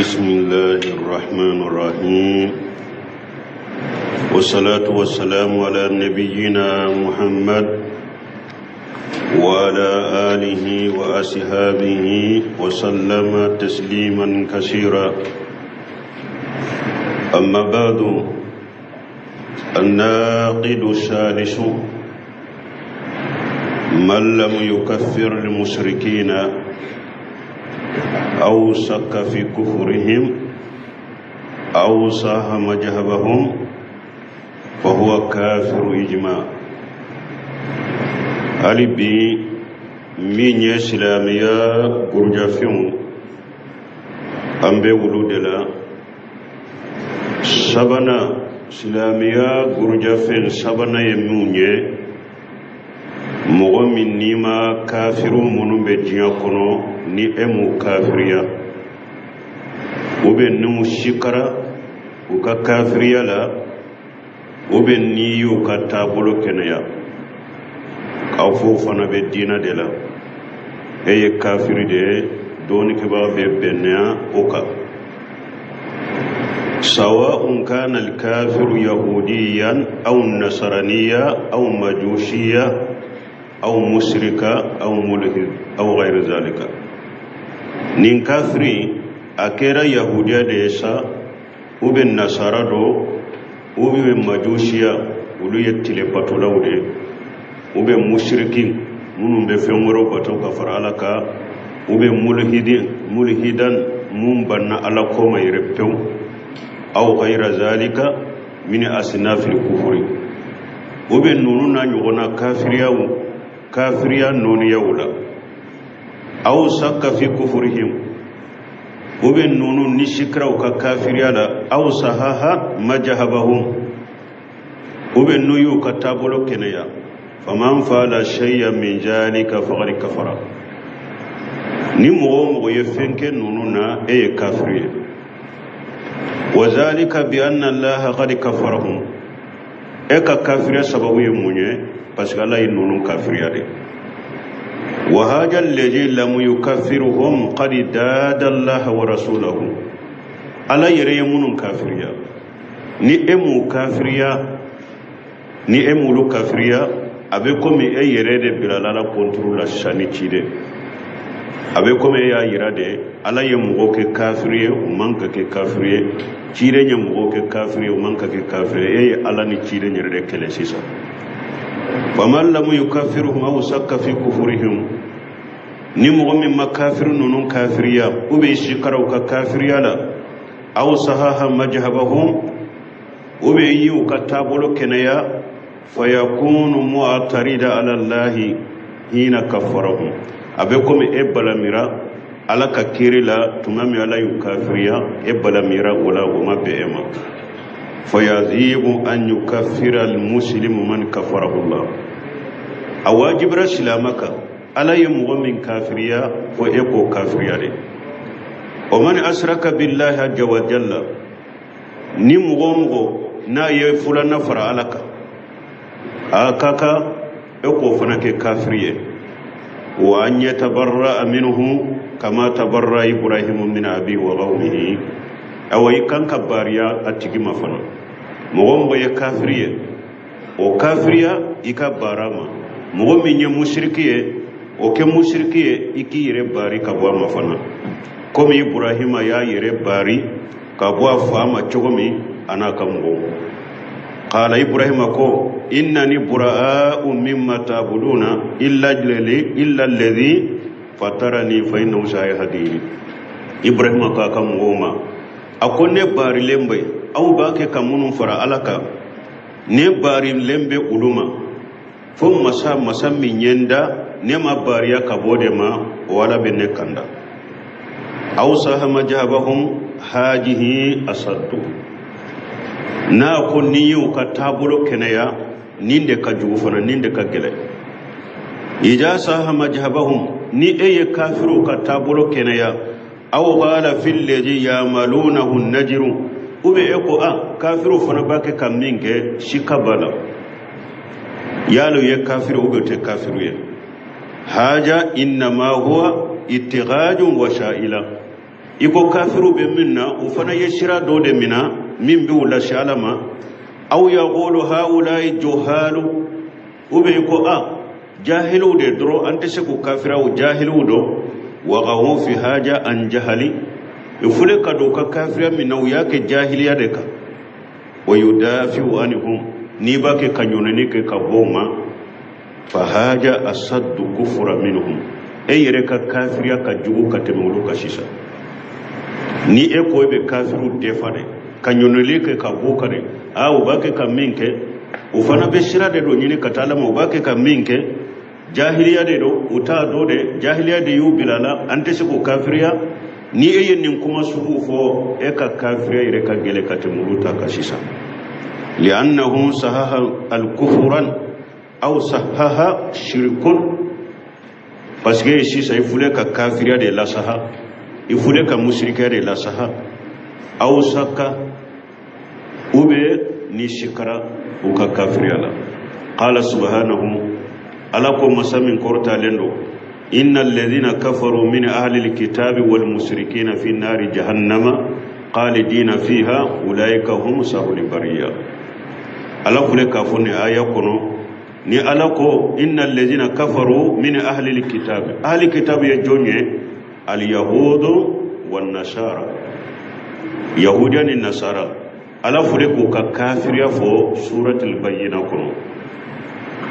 بسم الله الرحمن الرحيم والصلاة والسلام على نبينا محمد وعلى آله وأصحابه وسلم تسليما كثيرا أما بعد الناقد الثالث من لم يكفر المشركين أو شك في كفرهم أو صاح مذهبهم فهو كافر إجماع hali bi min ye silamɛya gurujafɛnw an bɛ olu de la sabanan silamɛya gurujafɛn sabanan ye minnu ye mɔgɔ min n'i ma kafiru minnu bɛ diɲɛ kɔnɔ ni e m'u kafiriya ou bien n'u sikara u ka kafiriya la ou bien n'i y'u ka taabolo kɛnɛya k'a fɔ o fana bɛ diinɛ de la e ye kafiri de ye dɔnnikɛbaa bɛ bɛnnenya o kan sawa'un kana al-kafiru yahudiyan aw nasaraniya aw majusiya aw mushrika aw mulhid aw ghayr zalika nin kafiri a kɛra yahudiya de ye sa ou bien nasara don ou bien majusiya olu ye tile batolaw de ye ou bien musiriki minnu bɛ fɛn wɛrɛw bato ka fara ala kan ou bien mulhidin mulhidan mun banna ala ko ma yɛrɛ pewu aw ghayra zalika min asnafil kufuri ou bien ninnu n'a ɲɔgɔnna kafiriyaw kafiriya nɔniyaw la aw sakka fi kufurihim ou bien ninnu ni sikara u ka kafiriya la aw sahaha majahabahum ou bien n'u y'u ka taabolo kɛnɛya faman fala shay'an min zalika faqad kafara ni mɔgɔ o mɔgɔ ye fɛn kɛ ninnu na e ye kafiri ye wa zalika bi anna allaha qad kafarahum e ka kafiriya sababu ye mun ye parce que ala ye ninnu kafiriya de wa haja alladhi lam yukaffiruhum qad dada allaha wa rasulahu ala yɛrɛ ye minnu kafiriya ni e m'u kafiriya ni e m'olu kafiriya a bɛ komi e yɛrɛ de bilala ala contre la sisan ni ciden a bɛ komi e y'a yira de ala ye mɔgɔ kɛ kafiri ye u man ka kɛ kafiri ye ciden ye mɔgɔ kɛ kafiri ye u man ka kɛ kafiri ye e ye ala ni ciden yɛrɛ de kɛlɛ sisan faman lam yukaffiruhum aw sakka fi kufurihim ni mɔgɔ min ma kafiri ninnu kafiriya ou bien sikara u ka kafiriya la aw sahaha majhabahum ou bien y'u ka taabolo kɛnɛya fayakunu mu'tarida ala llahi hina kafarahum a bɛ komi e balamira ala ka kiri la tuma min ala y'u kafiriya e balamira o la o ma bɛn e ma fayajibu an yukaffira almuslimu man kafarahu llah a wajibira silama kan ala ye mɔgɔ min kafiriya fo e k'o kafiriya de o man asraka billahi azza wa jalla ni mɔgɔ o mɔgɔ n'a ye filanan fara ala kan a ka kan e k'o fana kɛ kafiri ye wa an yatabarra minhu kama tabarra ibrahimu min abi wa qawmihi awa i kan ka bariya a tigi ma fana mɔgɔ o mɔgɔ ye kafiri ye o kafiriya i ka bara ma mɔgɔ min ye musiriki ye o kɛ musiriki ye i k'i yɛrɛ bari ka bɔ a ma fana komi ibrahima y'a yɛrɛ bari ka bɔ a fa ma cogo min a n'a ka mɔgɔw qala ibrahima ko innani bura'u mimma ta'buduna illa illa alladhi fatarani fa innahu sayahdini ibrahima k'a ka mɔgɔw ma a ko ne barilen bɛ aw b'a kɛ ka minnu fara ala kan ne barilen bɛ olu ma fo masa masa min ye n da ne ma bariya ka bɔ de ma o ala bɛ ne kanda aw saha majhabahum hajihi asaddu n'a ko n'i y'u ka taabolo kɛnɛya nin de ka jugu fana nin de ka gɛlɛn ija saha majhabahum ni e ye kafiriw ka taabolo kɛnɛya aw qala fil ladhi ya'malunahu najiru ou bien e ko a kafiriw fana b'a kɛ ka min kɛ sika b'a la yala u ye kafiri ou bien u tɛ kafiri ye haja innama huwa ittighajun wa sha'ila I ko kafiriw bɛ min na, u fana ye sira dɔ de mina min bɛ u lase Ala ma. Aw yaqulu haula'i juhalu, ou bien i ko a jahiliw de dɔrɔn, an tɛ se k'u kafira, o jahiliw don. Waqa'u fi haja an jahali, i fule ka don u ka kafiriya min na, u y'a kɛ jahiliya de kan. Wa yudafi'u anhum, n'i b'a kɛ ka ɲɔnini kɛ ka bɔ u ma, fa haja asaddu kufura minhum, e yɛrɛ ka kafiriya ka jugu ka tɛmɛ olu kan sisan. Ni e ko e bɛ kafiriw defa de, ka ɲɔnili kɛ ka bɔ u kan de, aa u b'a kɛ ka min kɛ, u fana bɛ sira de don ɲini ka taa Ala ma, u b'a kɛ ka min kɛ jahiliya de don, u t'a dɔn de, jahiliya de y'u bila la, an tɛ se k'u kafiriya. Ni e ye nin kuma sugu fɔ, e ka kafiriya yɛrɛ ka gɛlɛn ka tɛmɛ olu ta kan sisan. Li'annahum sahaha al-kufran aw sahaha shirkun, parce que sisan i fule ka kafiriya de lasaha, i fule ka musirikiya de lasaha. Aw saka, ou bien ni sikara u ka kafiriya la. Qala subhanahu, Ala ko masa min kɔrɔtalen don, inna alladhina kafaru min ahli alkitabi wal mushrikina fi nari jahannama khalidina fiha ulaika hum sharrul bariya. Ala fule k'a fɔ nin aya kɔnɔ ni Ala ko inna alladhina kafaru min ahli alkitabi, ahli kitabi ye jɔn ye? Al yahudu wan nasara, yahudiya ni nasara. Ala fule k'u ka kafiriya fɔ suratul bayyina kɔnɔ.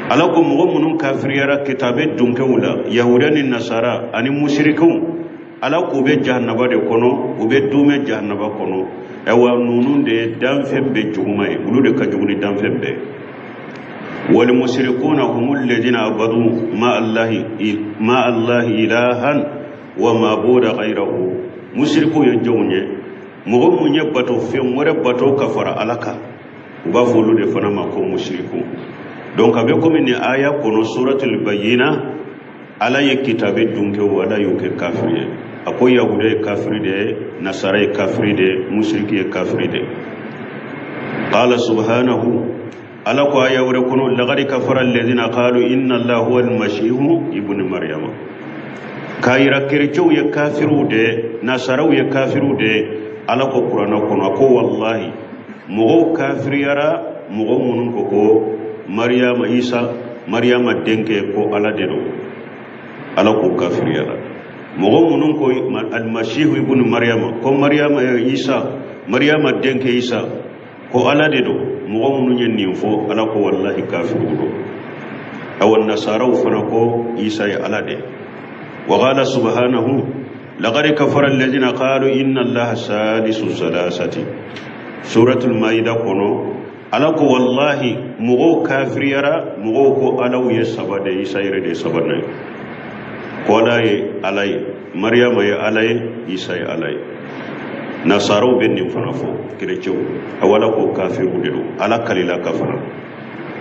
Ala ko mɔgɔ minnu kafiriyara kitabe dunkew la, yahudiya ni nasara ani musirikiw, Ala k'u bɛ jahanaba de kɔnɔ, u bɛ duumɛ jahanaba kɔnɔ. Ayiwa, ninnu de ye danfɛn bɛɛ juguman ye, olu de ka jugu ni danfɛn bɛɛ. Wal musirikuna humul ladina abadu ma Allahi ma Allahi ilahan wa mabuda ghayrahu. Musirikiw ye jɔnw ye? Mɔgɔ mun ye bato fɛn wɛrɛ bato ka fara Ala kan, u b'a fɔ olu de fana ma ko musiriku. Donc a bɛ komi nin aya kɔnɔ suratul bayyina, Ala ye kitabe dunkew, Ala y'u kɛ kafiri ye. A ko yahuda ye kafiri de ye, nasara ye kafiri de ye, musiriki ye kafiri de ye. Qala subhanahu, Ala ko aya wɛrɛ kɔnɔ, laqad kafara alladhina qalu inna Allaha huwa al-masihu ibnu maryama. K'a yira kerecɛw ye kafiriw de ye, nasaraw ye kafiriw de ye. Ala ko kuranɛ kɔnɔ, a ko wallahi mɔgɔw kafiriyara mɔgɔ minnu ko ko Mariyama, Isa Mariyama denkɛ, ko Ala de don. Ala ko kafiriyara mɔgɔ minnu ko almasihu ibnu Mariyama, ko Mariyama Isa Mariyama denkɛ Isa ko Ala de don. Mɔgɔ minnu ye nin fɔ, Ala ko wallahi kafiriw don. Awa, nasaraw fana ko Isa ye Ala de ye. Wa qala subhanahu laqad kafara alladhina qalu inna Allaha salisu salasati, suratul maida kɔnɔ. Ala ko wallahi mɔgɔw kafiriyara mɔgɔw ko Alaw ye saba de, Isa yɛrɛ de ye sabanan ye, ko Ala ye Ala ye, Mariyama ye Ala ye, Isa ye Ala ye. Nasaraw bɛ nin fana fɔ, kerecɛw. Awa, Ala ko kafiriw de don, Ala kalila ka fana.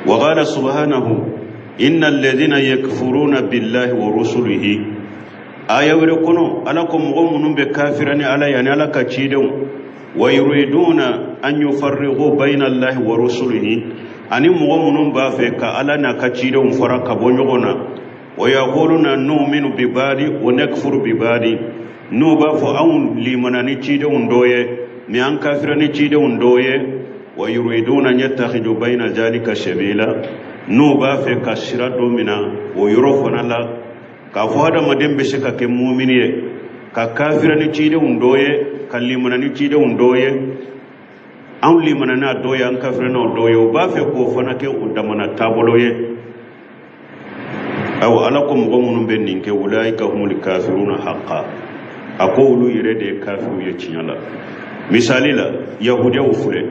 Wa qala subhanahu inna alladhina yakfuruna billahi wa rusulihi, aya wɛrɛ kɔnɔ, Ala ko mɔgɔ minnu bɛ kafira ni Ala ye ani Ala ka cidenw, wa yuriduna an yufarriqu bayna Allahi wa rusulihi, ani mɔgɔ minnu b'a fɛ ka Ala n'a ka cidenw fara ka bɔ ɲɔgɔn na, wa yaquluna nu'minu bi ba'di wa nakfuru bi ba'di, n'u b'a fɔ anw limana ni cidenw dɔ ye, mais an kafira ni cidenw dɔ ye, wa yuriduna an yattakhidu bayna zalika sabila, n'u b'a fɛ ka sira dɔ mina o yɔrɔ fana la, k'a fɔ hadamaden bɛ se ka kɛ mumini ye ka kafira ni cidenw dɔ ye, ka limana ni cidenw dɔ ye, anw limana n'a dɔ ye, an kafira n'o dɔ ye, u b'a fɛ k'o fana kɛ u damana taabolo ye. Awa, Ala ko mɔgɔ minnu bɛ nin kɛ, ulaika humul kafiruna haqqa, a ko olu yɛrɛ de ye kafiriw ye tiɲɛ la. Misali la, yahudiyaw filɛ,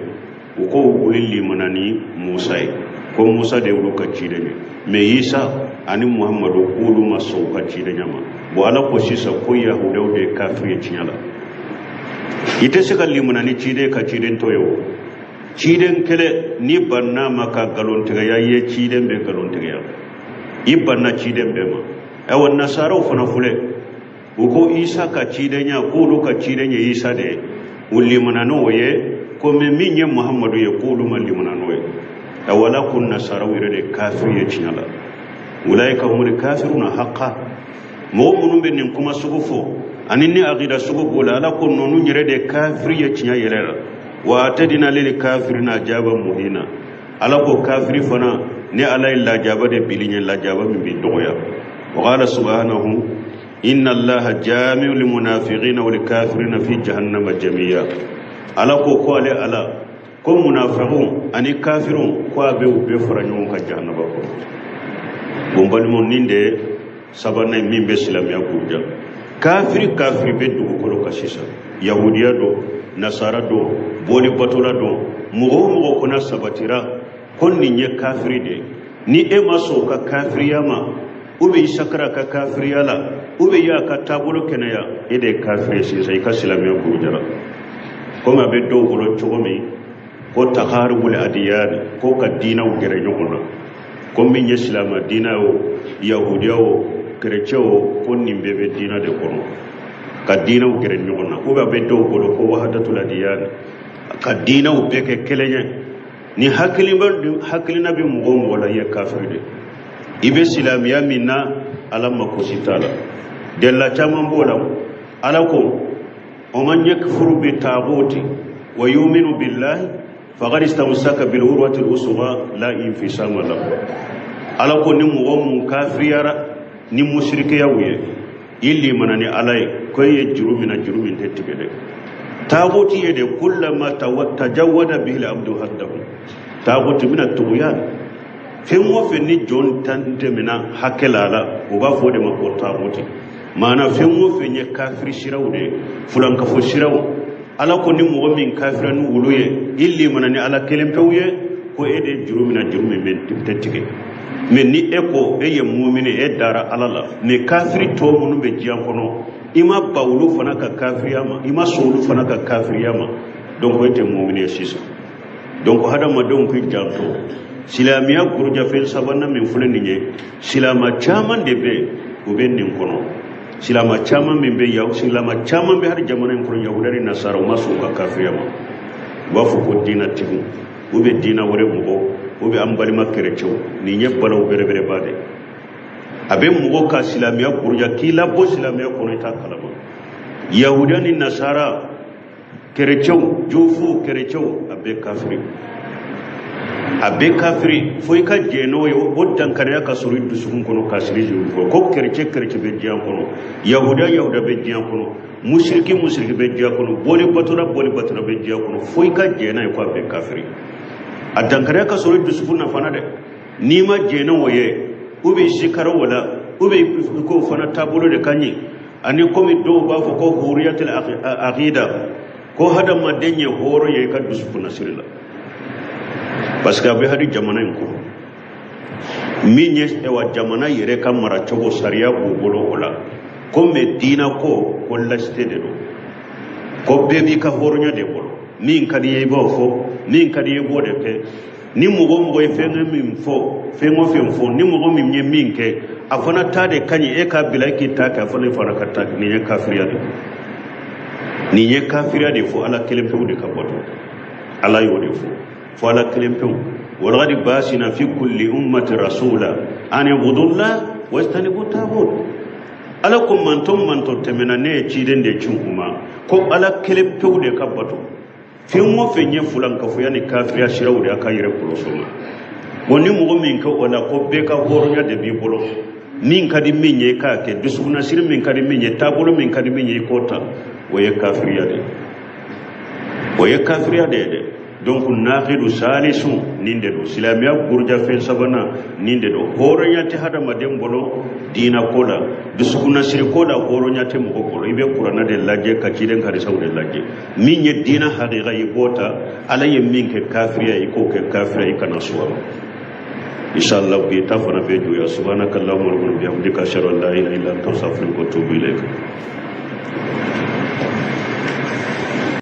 u ko olu limana ni Musa ye, ko Musa de y'olu ka ciden ye, mais Isa ani Muhammadu, k'olu ma sɔn u ka cidenya ma. Bon, Ala ko sisan ko yahudiyaw de ye kafiri ye tiɲɛ la. I tɛ se ka limana ni ciden ka ciden to ye. O ciden kelen, n'i banna ma ka nkalontigɛya, i ye ciden bɛɛ nkalontigɛya, i banna ciden bɛɛ ma. Ayiwa, nasaraw fana filɛ, u ko Isa ka cidenya, k'olu ka ciden ye Isa de ye, u limana n'o ye, ko mais min ye Muhammadu ye, k'olu ma limana n'o ye. Ayiwa, Ala ko nasaraw yɛrɛ de kafiri ye tiɲɛ la, ulaika humul kafiruna haqqa. Mɔgɔ minnu bɛ nin kuma sugu fɔ, Ani ni aqida sugu b'o la, Ala ko ninnu yɛrɛ de kafiri ye tiɲɛ yɛrɛ la. Wa atadina lil kafirina ajaba muhina. Ala ko kafiri fana ni Ala ye lajaba de bili ɲɛ, lajaba min b'i dɔgɔya. Wa qala subhanahu inna Allaha jami'u lil munafiqina wal kafirina fi jahannama jami'a. Ala ko ko ale Ala ko munafiqun ani kafirun ko a bɛ u bɛɛ fara ɲɔgɔn kan jahanaba kɔnɔ. Bon, balimaw, nin de ye sabanan min bɛ silamɛya buruja. Kafiri kafiri bɛ dugukolo kan sisan, yahudiya don, nasara don, boli batola don, mɔgɔ o mɔgɔ kɔnɔ sabatira ko nin ye kafiri de ye, ni e ma sɔn o ka kafiriya ma, ou bien i sakara ka kafiriya la, ou bien i y'a ka taabolo kɛnɛya, e de ye kafiri ye sisan, i ka silamɛya burujara. Komi a bɛ dɔw bolo cogo min ko takarubul adiyani, ko ka diinɛw gɛrɛ ɲɔgɔn na, ko min ye silamɛ diinɛ o, yahudiya o, kerecɛ o, ko nin bɛɛ bɛ diinɛ de kɔnɔ, ka diinɛw gɛrɛ ɲɔgɔn na. Ou bien a bɛ dɔw bolo ko wahadatul adiyani, ka diinɛw bɛɛ kɛ kelen ye. Ni hakilina bɛ mɔgɔ o mɔgɔ la, i ye kafiri de. I bɛ silamɛya min na, Ala mako si t'a la. Delila caman b'o la. Ala ko wa man yakfuru bi taguti wa yuminu billahi faqad istamsaka bil urwati al usqa la infisama lahu. Ala ko ni mɔgɔ mun kafiriyara ni musirikiyaw ye, i limana ni Ala ye, ko e ye juru min na, juru min tɛ tigɛ dɛ. Taguti ye de kullama tajawwada bihi al abdu haddahu. Taguti mina tuguyan, fɛn o fɛn ni jɔn tan tɛmɛna hakɛ la, la u b'a fɔ o de ma ko taguti. Maana fɛn o fɛn ye kafiri siraw de ye, fulankafo siraw. Ala ko ni mɔgɔ min kafira ni olu ye, i limana ni Ala kelen pewu ye, ko e de juru min na, juru min tɛ tigɛ. Mais ni e ko e ye mumini, e dara Ala la, mais kafiri tɔ minnu bɛ diɲɛ kɔnɔ, i ma ba olu fana ka kafiriya ma, i ma sɔn olu fana ka kafiriya ma, donc e tɛ mumini ye sisan. Donc hadamadenw k'i janto silamɛya burujafɛn sabanan min filɛ nin ye. Silama caman de bɛ yen, u bɛ nin kɔnɔ. Silama caman min bɛ yan, silama caman bɛ hali jamana in kɔnɔ, yahudiya ni nasara, u ma sɔn u ka kafiriya ma. U b'a fɔ ko diinɛtigiw, u bɛ diinɛ wɛrɛ mɔgɔw, u bɛ an balima kerecɛw. Nin ye balawu belebeleba de ye. A bɛ mɔgɔ ka silamɛya buruja, k'i labɔ silamɛya kɔnɔ, i t'a kalama. Yahudiya ni nasara, kerecɛw, jufu, kerecɛw, a bɛɛ kafiri, a bɛɛ kafiri. Fo i ka jɛn n'o ye, o dankariya ka sɔrɔ i dusukun kɔnɔ k'a siri juru fɔ ko kerecɛ kerecɛ bɛ diɲɛ kɔnɔ, yahudiya yahudiya bɛ diɲɛ kɔnɔ, musiriki musiriki bɛ diɲɛ kɔnɔ, boli batola boli batola bɛ diɲɛ kɔnɔ. Fo i ka jɛn n'a ye ko a bɛɛ kafiri. A dankariya ka sɔrɔ i dusukun na fana dɛ. N'i ma jɛn n'o ye, ou bien sikara o la, ou bien i k'o fana taabolo de ka ɲi. Ani komi dɔw b'a fɔ ko huriyatul aqida, ko hadamaden ye hɔrɔn ye i ka dusukunnasiri la, parce que a bɛ hali jamana in kɔnɔ min ye, ayiwa, jamana yɛrɛ ka maracogo sariya b'u bolo o la ko, mais diinɛ ko ko laïcité de don, ko bɛɛ b'i ka hɔrɔnya de bolo, min ka di i ye i b'o fɔ, min ka di i ye i b'o de kɛ. Ni mɔgɔ o mɔgɔ ye fɛn min fɔ, fɛn o fɛn fɔ, ni mɔgɔ min ye min kɛ, a fana ta de ka ɲi, e k'a bila e k'i ta kɛ, a fana fana ka ta kɛ. Nin ye kafiriya de ye, nin ye kafiriya de. Fo Ala kelen pewu de ka bato. Ala y'o de fɔ, fo Ala kelen pewu. Walaqad basina fi kulli ummati rasula an ibudullah wajtanibu tagut. Ala ko mantɔn mantɔn tɛmɛna, ne ye ciden de ci u ma ko Ala kelen pewu de ka bato. Fɛn o fɛn ye fulankafoya ni kafiriya siraw de, a ka yɛrɛ kɔlɔsi o ma. Bon, ni mɔgɔ min kɛ o la ko bɛɛ ka hɔrɔnya de b'i bolo, min ka di min ye i k'a kɛ, dusukunnasiri min ka di min ye, taabolo min ka di min ye i k'o ta, o ye kafiriya de ye, o ye kafiriya de ye dɛ. Donc naqidu salisu nin de don, silamɛya burujafɛn sabanan nin de don. Hɔrɔnya tɛ hadamaden bolo diinɛ ko la, dusukunnasiri ko la, hɔrɔnya tɛ mɔgɔ bolo. I bɛ kuranɛ de lajɛ, ka ciden hadisaw de lajɛ. Min ye diinɛ hakika i b'o ta. Ala ye min kɛ kafiriya, i k'o kɛ kafiriya, i kana sɔn a ma. Inshallah, bi ta fana bɛ jɔ yan. Subhanaka allahumma wa bihamdika, ashhadu an la ilaha illa anta, astaghfiruka wa atubu ilayk.